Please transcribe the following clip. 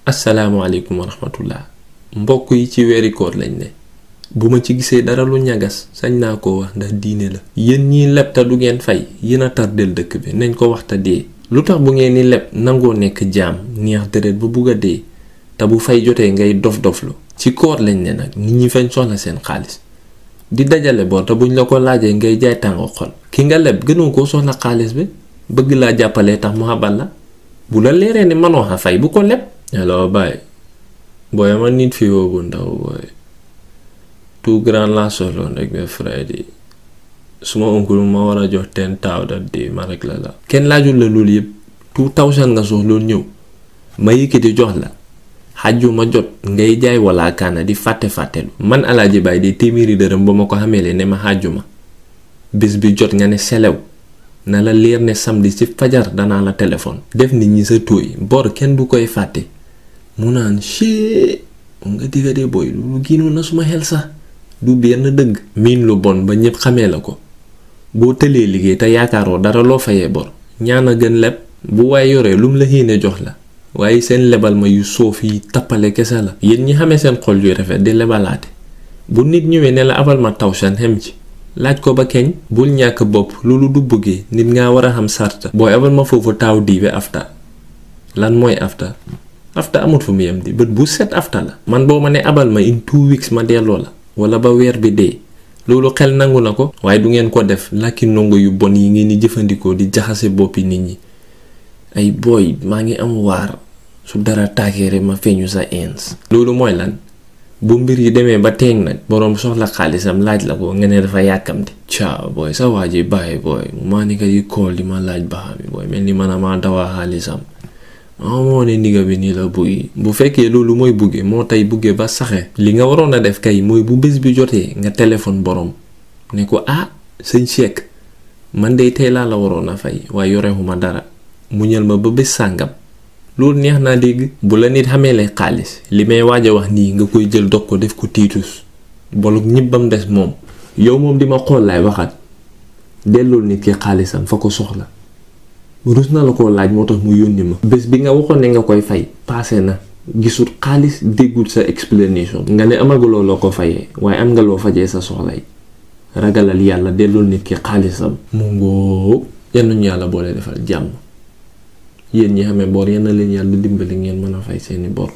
asalaamaaleykum wa rahmatullah mbokk yi ci weeri koor lañ ne bu ma ci gisee dara lu ñagas sañ naa ko wax ndax diine la yéen ñii leb te du ngeen fay yéen a tardel dëkk bi nañ ko wax te dee lu tax bu ngeen ni leb nangoo nekk jaam neex deret bu bugg a dee te bu fay jotee ngay dof-doflu ci koor lañ ne nag nit ñi fañ soxla seen xaalis di dajale bor te buñ la ko laajee ngay jaay tàngo xol ki nga leb gënoo koo soxla xaalis bi bëgg laa jàppalee tax mu xabal la bu la leeree ni manoo xa fay bu ko leb. Hello Bai, boy, I need few boy. Two grand last solo like me Friday. Small uncle ma wara jox 10,000 that day ma rek la. Ken laajul la loolu yeb 2000 nga soxlo ñew. Ma yëkëti jox la. Xaju ma jot ngay jaay wala kana di faté fatelu. Man Alaaji Baay di témiri dërëm ba ma ko xamélé né ma xaju ma. Bis bi jot nga né selew. Na la leer né samedi ci fajar dana la téléphone. Def nit ñi sa toy bor ken du koy faté. Mu naan chee nga diga de boy lu giinu na suma xel sax du benn dëgg miin lu bon ba ñëpp xamee la ko boo tëlee liggéey te yaakaaroo dara loo fayee bor ñaana gën leb bu waay yoree lum la xiine jox la waaye seen lebal ma yu soof yi tappale kese la yéen ñi xamee seen xol yu rafet di lebalaate bu nit ñëwee ne la abal ma tawsan xem ci laaj ko ba keñ bul ñàkk bopp loolu du bëggee nit nga war a xam sarta booy abal ma foofu taaw diibe afta lan mooy afta amut fu mu yem di bët bu set afta la man boo ma ne abal ma in 2 weeks ma delloo la wala ba weer bi dee loolu xel nangu na ko waaye du ngeen ko def lakki ndongo yu bon yi ngeen di jëfandikoo di jaxase boppi nit ñi ay boy maa ngi am waar su dara taakeere ma feeñu sa ins loolu mooy lan bu mbir yi demee ba teeng nag boroom soxla xaalisam laaj la ko nga ne dafa yàkkamte caa boy sa waa ji bàyyi boy maa ni ka yi kool di ma laaj baax bi boy mel ni man a maa dawaa xaalisam moo ne ndiga bi nii la buggi bu fekkee loolu mooy bugge moo tey bugge ba saxe li nga waroon a def kay mooy bu bés bi jotee nga téléphone borom ne ko sëñ Cheikh man de tey laa la waroon a fay waaye yorexuma dara muñal ma ba bés sàngam loolu neex naa dégg bu la nit xamee lay xaalis li may waaj a wax nii nga koy jël dog ko def ko tiitus bolog ñibbam des moom yow moom di ma xool laay waxat dellool nit ki xaalisam fa ko soxla rus na la ko laaj moo tax mu yónni ma bés bi nga waxoon ne nga koy fay passé na gisul xaalis déggul sa explanation nga ne amaguloo loo ko fayee waaye am nga loo fajee sa soxlay ragalal yàlla dellul nit ki xaalisam mu ngoo yenn ñu yàlla boole defal jàmm yéen ñi xamee bor yenn leen yàlla dimbali ngeen mën a fay seeni bor